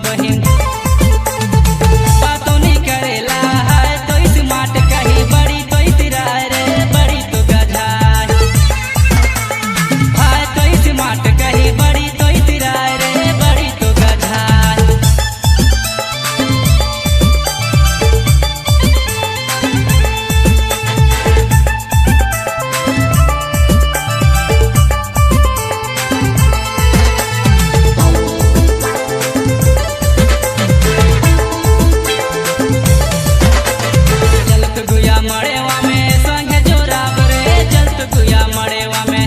बहिन बातों नहीं करेला है तो इस माट कही बड़ी तो इतराय रे बड़ी तो गजाय हाय तो इस माट कही बड़ी तो इतराय रे बड़ी तो गजाय। चलत गुया मड़ेवा में संगे जोराब रे चलत गुया मड़ेवा में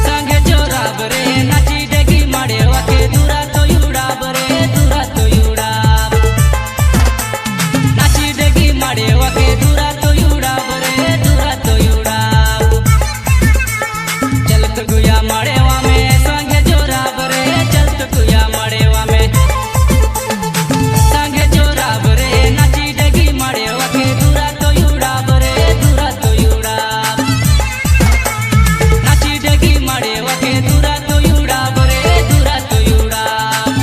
संगे जोराब रे नाची डगी मड़ेवा के दूरा तो उड़ाब रे दूरा तो उड़ाब नाची डगी मड़ेवा के दूरा तो उड़ाब रे दूरा तो उड़ाब चलत गुया मड़ेवा में संगे जोराब रे चलत गुया मड़ेवा में संगे जोराब रे नाची डगी मड़ेवा के दूरा तो उड़ाब रे दूरा तो उड़ाब नाची डगी मड़ेवा के दूरा तो उड़ाब रे दूरा तो उड़ाब।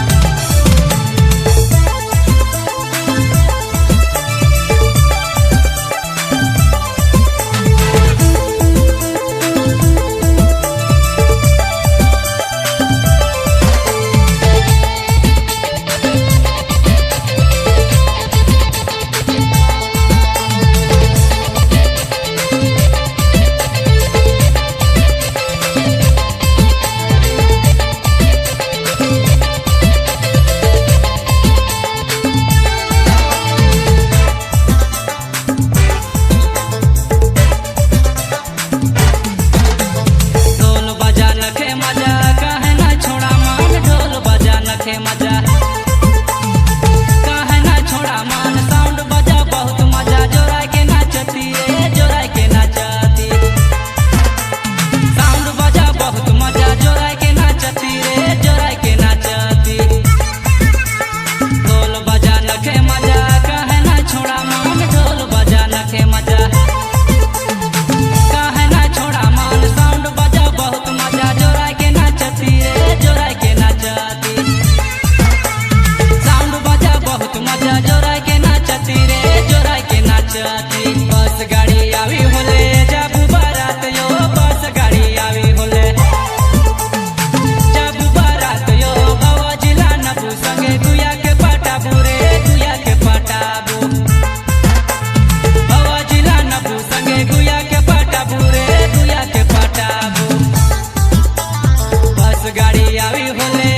ढोल बजा नखे मजा काहे ना छोड़ा मान ढोल बजा नखे मजा काहे ना छोड़ा मान साउंड बजा बहुत मजा जोरा के नाचती रे जोरा के नाचती साउंड बजा बहुत मजा जोरा के नाचती रे जोरा के नाचती ढोल बजा नखे मजा काहे ना छोड़ा मान ढोल बजा नखे मजा काहे ना छोड़ा मान साउंड बजा बहुत मजा जोरा के नाचती रे जोरा के नाचती साउंड बजा बहुत मजा जोरा के नाचती रे जोरा के नाचती। बस गाड़ी आवी होले जाबू बारात यो बस गाड़ी आवी होले जाबू बारात यो बाबा जिला नबू संगे गुया के पटाबू रे गुया के पटाबू बाबा जिला नबू संगे गुया के पटाबू रे गुया के पटाबू बस गाड़ी आवी होले।